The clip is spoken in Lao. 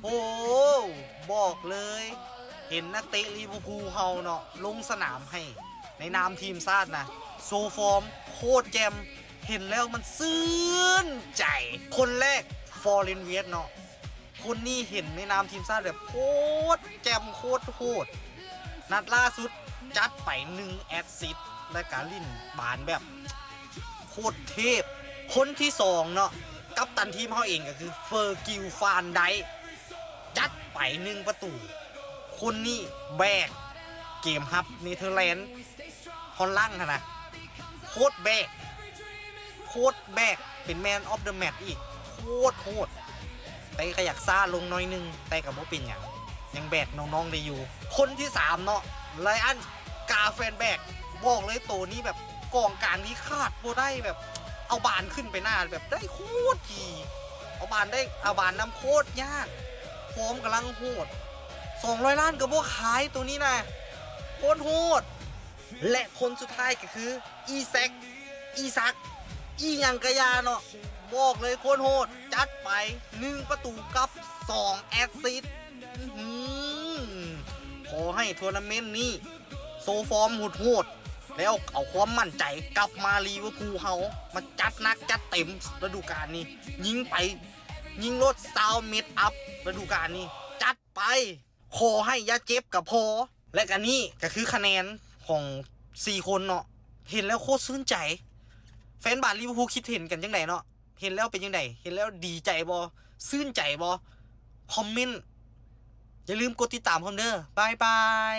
ໂອ້ ບອກເລີຍ ເຫັນນັກເຕະລິເວີພູເຮົາເນາະ ລົງສະໜາມໃຫ້ໃນນາມທີມຊາດນະ ໂຊຟອມໂຄດແຈ່ມ ເຫັນແລ້ວມັນຊື່ນໃຈ. ຄົນແລກ ຟອເຣນ ວຽດ ເນາະ ຄົນນີ້ເຫັນໃນນາມທີມຊາດແບບໂຄດແຈ່ມ ໂຄດໂຫດ. ນັດລ່າສຸດຈັດໄປໜຶ່ງແອັດຊິດ ແລະກະຫຼິ້ນບານແບບໂຄດເທບ. ຄົນທີສອງເນາະ ກັບຕັນທີມເຮົາເອງກໍຄື ເຟີກິວ ຟານໄດ ຈັດໄປໜຶ່ງປະຕູ. ຄົນນີ້ແບກເກມຮັບເນເທີແລນ ຮອນຫຼັງຫັ້ນນະ ໂຄດແບກ ໂຄດແບກ ເປັນ Man of the Match ອີກ ໂຄດໂຫດ. ແຕ່ກໍຢາກຊ້າລົງໜ້ອຍໜຶ່ງ ແຕ່ກໍບໍ່ເປັນຫຍັງ ຍັງແບກນ້ອງໆໄດ້ຢູ່. ຄົນທີສາມເນາະ ໄລອັນ ກາແຟນແບກ ບອກເລີຍໂຕນີ້ແບບກອງກາງທີ່ຂາດບໍ່ໄດ້ ແບບເອົາບານຂຶ້ນໄປໜ້າແບບໄດ້ໂຄດດີ ເອົາບານໄດ້ ເອົາບານນຳໂຄດຍາກ ຟອມກຳລັງໂຫດ. ສອງຮ້ອຍລ້ານກໍບໍ່ຂາຍໂຕນີ້ນະ ໂຄດໂຫດ. ແລະຄົນສຸດທ້າຍກໍຄື ອີແຊັກ ອີຊັກ ອີຫຍັງກະຢ່າເນາະ ບອກເລີຍໂຄດໂຫດ ຈັດໄປໜຶ່ງປະຕູກັບສອງແອັດຊິດ. ອືຫື ຂໍໃຫ້ທົວນາເມັນນີ້ໂຊຟອມໂຫດໆ ແລ້ວເອົາຄວາມໝັ້ນໃຈກັບມາລິເວີພູເຮົາ ມາຈັດໜັກຈັດເຕັມລະດູການນີ້ ຍິງໄປ ຍິງໂລດຊາວເມັດອັບລະດູການນີ້ ຈັດໄປ ຂໍໃຫ້ຢ່າເຈັບກໍພໍ. ແລະກະນີ້ກໍຄືຄະແນນຂອງສີ່ຄົນເນາະ ເຫັນແລ້ວໂຄດຊື່ນໃຈ. ແຟນບານລິເວີພູຄິດເຫັນກັນຈັ່ງໃດເນາະ? ເຫັນແລ້ວເປັນຈັ່ງໃດ? ເຫັນແລ້ວດີໃຈບໍ່? ຊື່ນໃຈບໍ່? ຄອມເມັນ ຢ່າລືມກົດຕິດຕາມພ້ອມເດີ. ບາຍບາຍ.